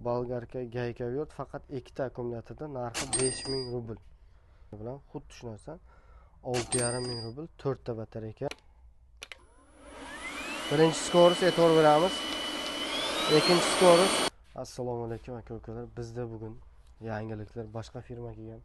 Bolgarka, gaykavyort faqat ikkita akkumulyatorda narxi 5000 rubl. Bilan xuddi shu narsa 6,5 ming rubl, 4 ta batareyka. Birinchi skorost e'tibor beramiz. Ikkinchi skorost. Assalomu alaykum aka ukalar. Bizda bugun yangiliklar, boshqa firma kelgan.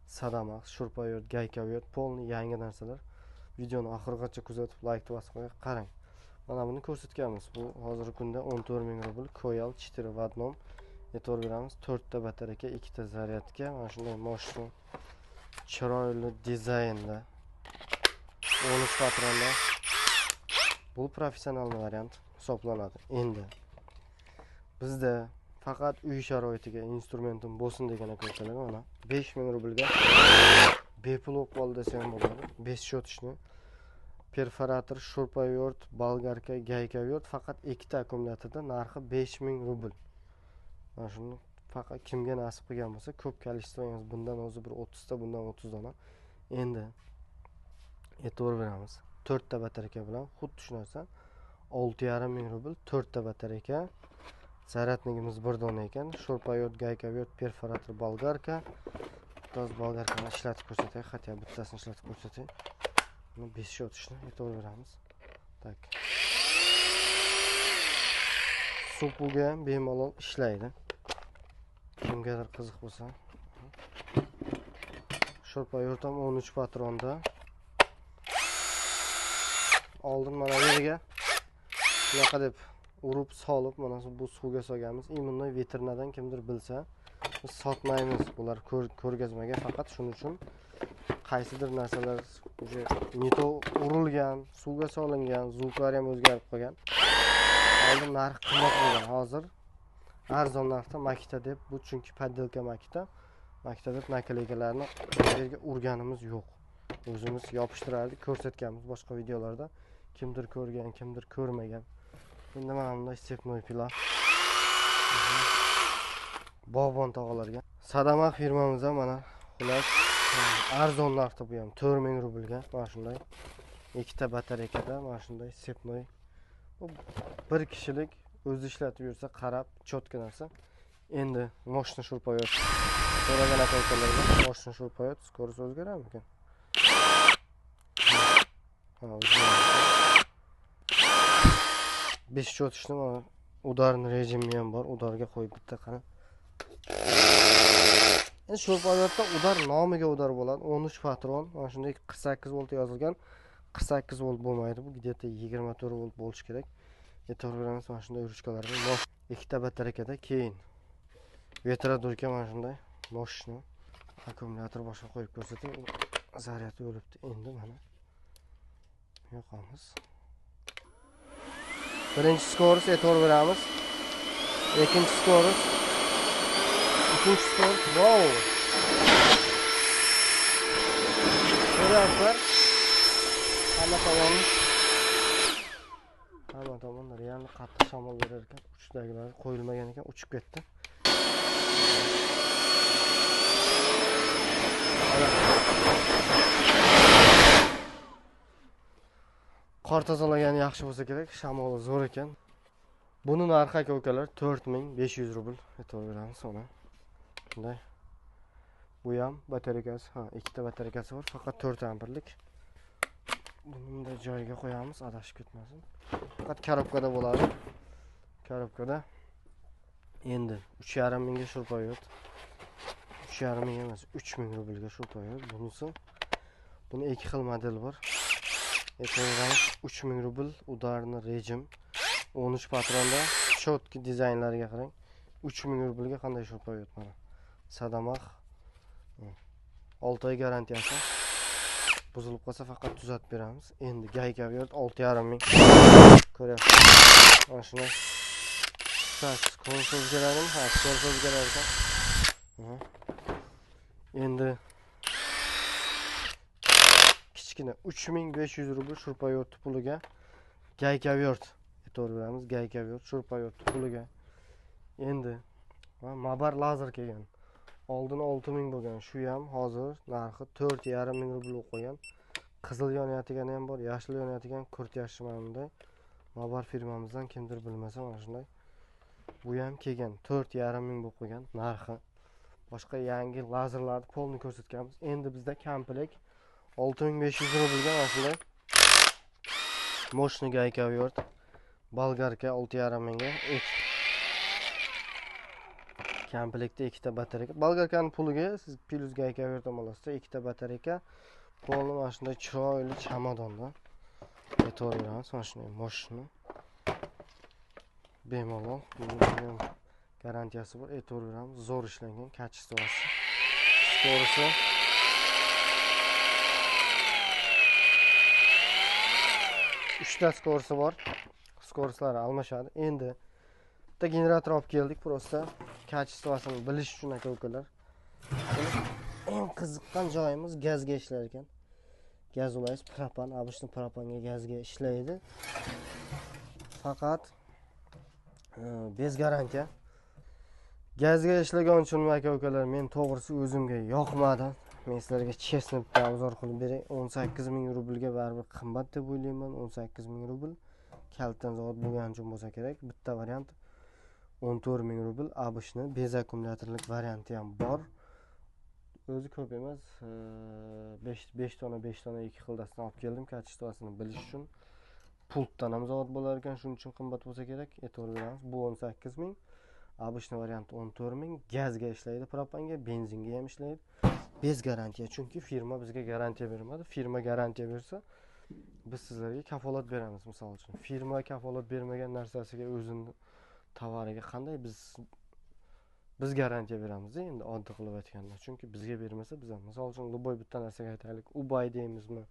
Sadamax, shurpoyot, gaykavyort, polni yangi narsalar. Videoni oxirigacha kuzatib, like bosib qo'ying, qarang. Mana buni ko'rsatganmiz. Bu hozirgi kunda 14 000 rubl, Koyal 4 в одном. E'tibor beramiz. 4 ta batareyka, 2 ta zaryadka, mana shunday мощный, chiroyli dizaynda. 13 patronda. Bu professional variant hisoblanadi. Endi bizda faqat uy sharoitiga instrumentim bo'lsin degan aka ukalar mana 5000 rublga bepul bo'lib qoldi desa ham bo'ladi. Бесщёточный perforator, shurpoyort, bolgarka, gaykavyort faqat ikkita akkumulyatorda narxi 5000 rubl. Mana shuni faqat kimga nasib qilgan bo'lsa, ko'p количество emas, bundan o'zi bir 30 ta, bundan 30 dona. Endi e'tibor beramiz. 4 ta batareyka bilan xuddi shu narsa 6,5 ming rubl, 4 ta batareyka. Zaryadligimiz bir dona ekan. Shurpoyort, gaykavyort, perforator, bolgarka. Bittasi bolgarkani ishlatib ko'rsatay, хотя bittasini ishlatib ko'rsatay. Buni бесщёточный e'tibor beramiz. Так. Supuga ham bemalol ishlaydi. Kimgadir qiziq bo'lsa. Shurpoyort ham 13 patronda. Oldin mana bu yerga shunaqa deb urib solib, mana bu suvga solganmiz. Именно veterinadan kimdir bilsa, biz sotmaymiz. Bular ko'rgazmaga faqat shuning uchun qaysidir narsalar уже не то urilgan, suvga solingan, звуклari ham o'zgarib qolgan. Oldin narx qimmat bo'lgan, hozir arzon narxda Makita deb, bu chunki подделка Makita. Makita deb наклейка larni bu yerga urganimiz yo'q. O'zimiz yopishtirardik, ko'rsatganmiz boshqa videolarda. Kimdir ko'rgan, kimdir ko'rmagan. Endi mana bunday степной пила. Bog'bon tog'alarga. Sadamax firmamizda mana xullas arzon narxda bu ham 4000 rublga mana shunday ikkita batareykada mana shunday степной. Bu bir kishilik o'zi ishlatib yursa qarab чётко narsa. Endi мощный shurpoyot. So'ragan aka ukalarga мощный shurpoyot скорость o'zgaramikan? Ha, o'zgaradi. Бесщёточный mana ударный rejimi ham bor. Удар ga qo'yib bitta qara. Endi shurpoyotda удар nomiga удар bo'ladi. 13 patron, mana shunday 48 volt yozilgan. 48 volt bo'lmaydi. Bu где-то 24 volt bo'lishi kerak. E'tibor beramiz, mana shunday ruchkalar bor. Ikkita batareykada keyin ветродуйка mana shunday мощный akkumulyator boshqa qo'yib ko'rsating. Zaryadi o'libdi. Endi mana yoqamiz. Birinchi скорость e'tibor beramiz. Ikkinchi скорость. Uchinchi скорость. Wow! Ko'ryapsizlar? Hamma tomon real qattiq shamol berar ekan. Uchdagilar qo'yilmagan ekan, uchib ketdi. Qor tozalagani yaxshi bo'lsa kerak, shamoli zo'r ekan. Buni narxi aka ukalar 4500 rubl. E'tibor beramiz uni. Shunday. Bu ham batareykasi, ha, ikkita batareykasi bor, faqat 4 amperlik. Buni bunday joyiga qo'yamiz, adashib ketmasin. Faqat korobkada bo'ladi. Korobkada. Endi 3,5 mingga shurpoyot. 3,5 ming emas, 3000 rublga shurpoyot. Bunisi, buni ikki xil model bor. E'tibor beramiz, 3000 rubl ударный rejim. 13 patronda чётко dizaynlariga qarang. 3000 rublga qanday shurpoyot mana. Sadamax 6 oy garantiyasi. Buzilib qolsa faqat tuzatib beramiz. Endi gaykavyort 6,5 ming. Ko'ryapsiz. Mana shuni. Так, скорость o'zgaradimi? Ha, скорость o'zgarar ekan. Endi kichkina 3500 rubl shurpoyot puliga gaykavyort e'tibor beramiz, gaykavyort shurpoyort puliga. Endi Mabar lazer kelgan. Oldin 6000 bo'lgan, shu ham hozir narxi 4,5 ming rubl bo'lib qolgan. Qizil yonayotgani ham bor, yashil yonayotgan, kurtyashi mana bunday. Mabar firmamizdan kimdir bilmasa mana shunday. Bu ham kelgan 4,5 ming bo'lib qolgan narxi. Boshqa yangi lazerlarni polni ko'rsatganmiz. Endi bizda komplekt 6500 rublga mana shunday мощный gaykavyort, bolgarka 6,5 mingga. Komplektda ikkita batareyka. Bolgarkaning puliga siz plus gaykavyort ham olasiz, ikkita batareyka. Polni mana shunday chiroyli chamadonda e'tibor beramiz. Mana shunday мощный. Bemalol, buni ham garantiyasi bor, e'tibor beramiz. Zo'r ishlangan, kачествоsi. Skorisi 3ta skorsi bor. Skorslari almashadi. Endi bitta generator olib keldik, prosta kачествосini bilish uchun aka-ukalar. Eng qiziqqan joyimiz gazga ishlar ekan. Gaz ulaysiz, propan, обычный propanga gazga ishlaydi. Faqat bez garantiya. Gazga ishlagan uchun aka-ukalar, men to'g'risi o'zimga yoqmadi. Men sizlarga chestni bitta obzor qilib beray. 18 ming rublga baribir qimmat deb o'ylayman. 18 ming rubl kaltdan zavod bo'lgani uchun bo'lsa kerak. Bitta variant 14 ming rubl, обычный bez akkumulyatorlik varianti ham bor. O'zi ko'p emas, 5 dona 5 dona ikki xildasidan olib keldim, kачествосini bilish uchun. Pultdan ham zavod bo'lar ekan, shuning uchun qimmat bo'lsa kerak. E'tibor beramiz. Bu 18 ming, обычный variant 14 ming, gazga ishlaydi, propanga, benzinga ham ishlaydi. Bez garantiya, chunki firma bizga garantiya bermadi. Firma garantiya bersa, biz sizlarga kafolat beramiz misol uchun. Firma kafolat bermagan narsasiga, o'zini tovariga qanday biz garantiya beramiz endi oddiy qilib aytganda. Chunki bizga bermasa biz ham misol uchun любой bitta narsaga aytaylik, Ubay deymizmi,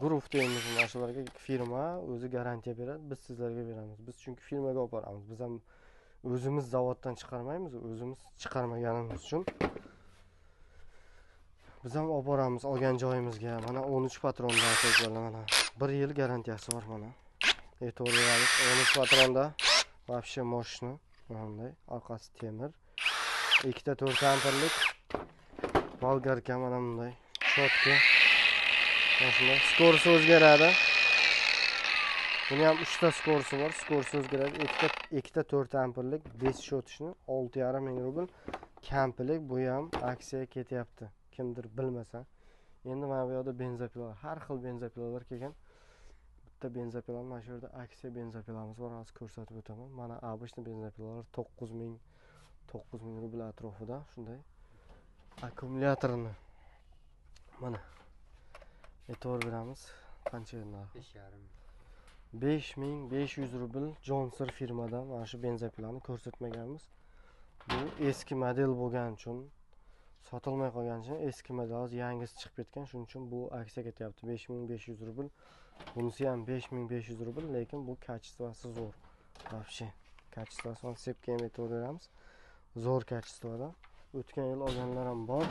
Groove deymizmi, mana shularga firma o'zi garantiya beradi, biz sizlarga beramiz. Biz chunki firmaga olib boramiz. Biz ham o'zimiz zavoddan chiqarmaymiz, o'zimiz chiqarmaganimiz uchun biz ham olib boramiz olgan joyimizga. Mana 13 patronda aka-ukalar, mana 1 yil garantiyasi bor mana. E'tibor beramiz. 13 patronda вообще мощный, mana bunday orqasi temir. Ikkita 4 amperlik bolgarka mana bunday chotka. Mana shunday skorsi o'zgaradi. Buni ham 3 ta skorsi bor, skorsi o'zgaradi. Ikkita 4 amperlik 5 shotishni 6,5 ming rubl komplekt. Bu ham aksiya ketyapti. Kimdir bilmasa. Endi mana bu yoqda benzopilalar, har xil benzopilalar kelgan. Bitta benzopila mana shu yerda aksiya benzopilamiz bor, hozir ko'rsatib o'taman. Mana обычный benzopilalar 9 ming rubl atrofida shunday. Akkumulyatorni mana e'tibor beramiz. Qancha narxi? 5,5 5500 rubl Johnson firmadan mana shu benzopilani ko'rsatmaganmiz. Bu eski model bo'lgani uchun, sotilmay qolgani uchun eski model, hozir yangisi chiqib ketgan, shuning uchun bu aksiya ketyapti. 5500 rubl. Bunisi ham 5500 rubl, lekin bu kачествоsi zo'r. Вообще, kачествосini sepga ham e'tibor beramiz. Zo'r kачествоda. O'tgan yil olganlar ham bor.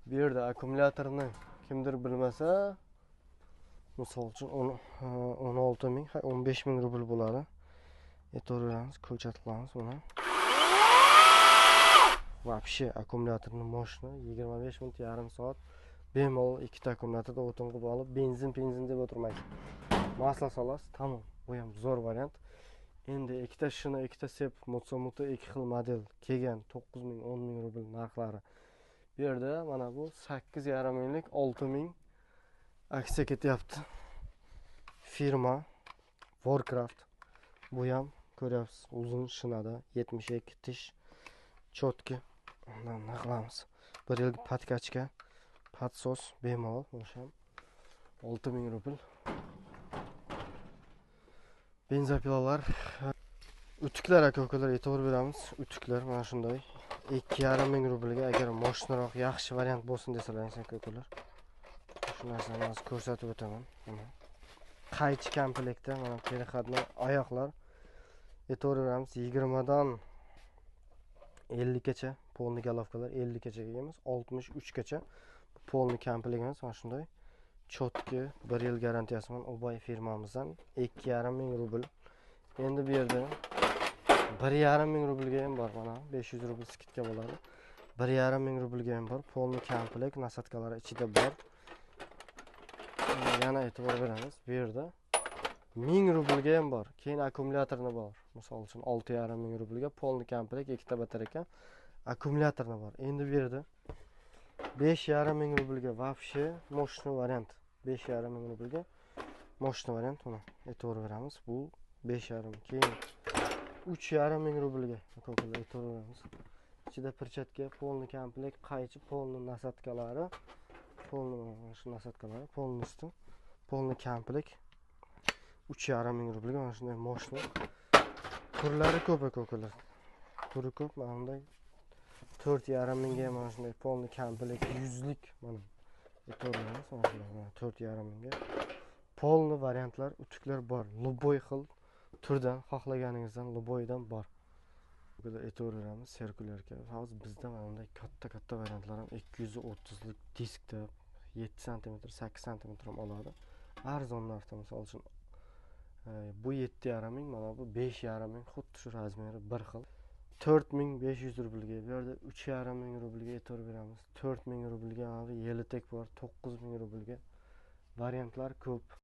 Bu yerda akkumulyatorni kimdir bilmasa, misol uchun 16 ming, 15 ming rubl bo'ladi. E'tibor beramiz, ko'chat qilamiz buni. Вообще akkumulyatorni мощный, 25 minut, yarim soat bemalol ikkita akkumulyatorda o'tin qilib olib, benzin deb o'tirmaysiz. Masla solasiz, tamom. Bu ham zo'r variant. Endi ikkita shina, ikkita sep, motsomuto ikki xil model kelgan 9 ming, 10 ming rubl narxlari. Bu yerda mana bu 8,5 minglik 6 ming aksiya ketyapti. Firma Warcraft. Bu ham ko'ryapsiz, uzun shinada 72 tish chotki. Undan nima qilamiz? 1 yillik podkachka, podsos bemalol, o'sha ham 6 ming rubl. Benzopilalar, utuklar aka-ukalar e'tibor beramiz. Utuklar mana shunday 2,5 ming rublga, agar moshniroq yaxshi variant bo'lsin desalar aka-ukalar. Shu narsani hozir ko'rsatib o'taman. Mana qaychi komplektda mana переходной oyoqlar e'tibor beramiz. 20 dan 50 gacha polni golovkalar, 50 gacha emas, 63 gacha polni komplektimiz mana shunday. Chotki 1 yil garantiyasi bilan Obay firmamizdan 2,5 ming rubl. Endi bu yerda 1,5 ming rublga ham bor, mana 500 rubl skidka bo'ladi. 1,5 ming rublga ham bor. Polni komplekt nasadkalari ichida bor. Yana e'tibor beramiz. Bu yerda 1000 rublga ham bor. Keyin akkumulyatorni bor. Misol uchun 6,5 ming rublga полный komplekt, ikkita batareyka, akkumulyatorni bor. Endi bu yerda 5,5 ming rublga вообще мощный variant. 5,5 ming rublga мощный variant, uni aytaveramiz. Bu 5,5. Keyin 3,5 ming rublga aka-ukalar aytaveramiz. Ichida перчатка, полный komplekt, qaychi, полный насадка lari, полный mana shu насадка lari, полностью полный komplekt 3,5 ming rublga mana shunday мощный. Turlari ko'p aka-ukalar. Turi ko'p. Mana bunday 4,5 mingga ham mana shunday полный komplekt 100lik mana aytaveramiz. Mana shunday mana 4,5 mingga полный variantlar, utuklar bor. Любой xil turdan xohlaganingizdan любой dan bor. Aytaveramiz циркулярка. Hozir bizda mana bunday katta-katta variantlar ham 230 lik diskda 7 sm, 8 sm ham oladi. Arzon narxda, misol uchun bu 7,5 ming, mana bu 5,5 ming, xuddi shu razmeri bir xil. 4500 rublga, bu yerda 3,5 ming rublga aytaverib beramiz. 4000 rublga mana bu Yelitek bor, 9000 rublga. Variantlar ko'p.